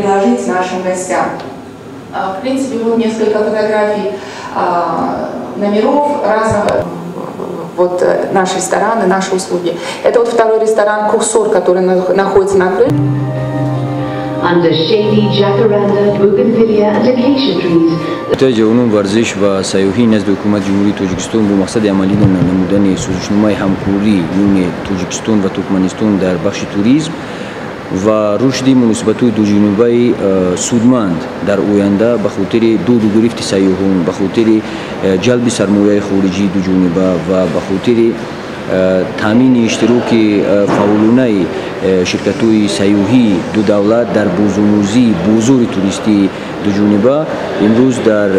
предложить нашим гостям. В принципе, вот несколько фотографий номеров разного. Вот наши рестораны, наши услуги. Это вот второй ресторан «Курсор», который находится на крыше. Under shady jacaranda, bougainvillea and acacia trees. Кумитаи ҷавонон, варзиш ва сайёҳии назди Ҳукумати Ҷумҳурии Тоҷикистон бо мақсади амалӣ намудани созишномаи ҳамкорӣ миёни Тоҷикистон ва Туркманистон дар бахши туризм ва рушди муносибатҳои дуҷонибаи судманд дар оянда ба хотири доду гирифти сайёҳон, ба хотири ҷалби сармояи хориҷии дуҷониба ва ба хотири таъмини иштироки фаъолонаи ширкатҳои сайёҳии ду давлат дар бозомӯзии бозори туристии дуҷониба имрӯз дар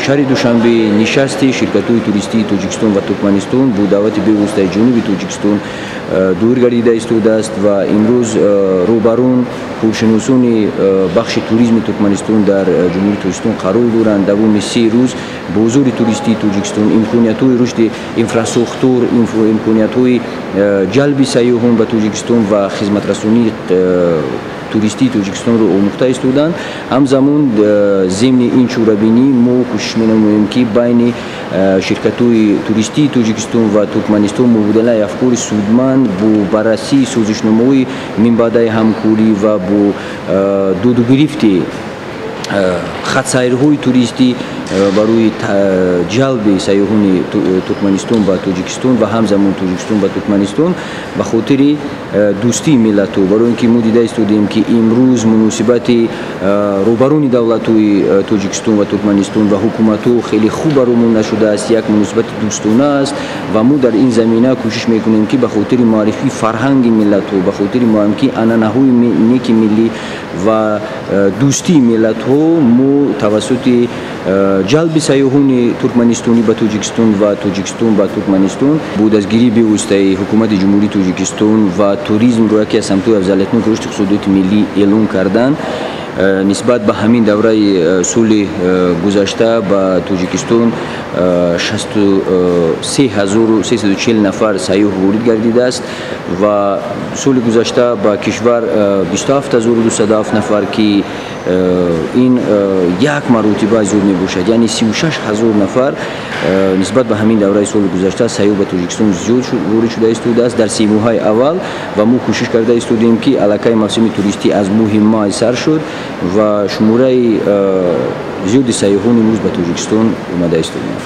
шаҳри Душанбе нишасти ширкатҳои туристии Тоҷикистон ва Туркманистон бо даъвати бевоситаи ҷануби Тоҷикистон доир гардида истодааст ва имрӯз роҳбарон, коршиносони бахши туризми Туркманистон дар Ҷумҳурии Тоҷикистон қарор доранд. Давоми 3 рӯз бозори туристии Тоҷикистон, имкониятҳои рушди инфрасохтор, имкониятҳои ҷалби сайёҳон ба Тоҷикистон ва хизматрасонии туристии Тоҷикистонро омӯхта истоданд. Ҳамзамон, зимни ин чорабинӣ мо кӯшиш менамоем, ки байни ширкатҳои туристии Тоҷикистон ва Туркманистон мубодилаи афкори судманд бо баррасии созишномаҳои минбаъдаи ҳамкорӣ ва бо додугирифти хатсайрҳои туристӣ барои ҷалби сайёҳони Туркманистон ба Тоҷикистон ва ҳамзамон Тоҷикистон ба Туркманистон ба хотири дӯстии миллатҳо, барои ин ки мо дида истодем, ки имрӯз муносибати роҳбарони давлатҳои Тоҷикистон ва Туркманистон ва ҳукуматҳо хеле хуб баромонда шудааст, як муносибати дӯстона аст ва мо дар ин замина кӯшиш мекунем, ки ба хотири муаррифии фарҳанги миллатҳо, ба хотири муаррифии анъанаҳои неки миллӣ ва дӯстии миллатҳо мо тавассути ҷалби сайёҳони туркманистонӣ ба Тоҷикистон ва Тоҷикистон ба Туркманистон бо дастгирии бевоситаи Ҳукумати Ҷумҳурии Тоҷикистон ва туризмро яке аз самтҳои афзалиятноки рушди иқтисодиёти миллӣ эълон кардан, нисбат ба ҳамин давраи соли гузашта ба Тоҷикистон 63 340 нафар сайёҳ ворид гардидааст ва соли гузашта ба кишвар 27 207 нафар, ки ин як маротиба зиёд мебошад, яъне 36 ҳазор нафар нисбат ба ҳамин давраи соли гузашта сайёҳ ба Тоҷикистон зиёд ворид шуда истодааст дар 3 моҳаи аввал. Ва мо кӯшиш карда истодем, ки аллакай мавсими туристӣ аз моҳи май сар шуд ва шумораи зиёди сайёҳон имрӯз ба Тоҷикистон омада истоданд.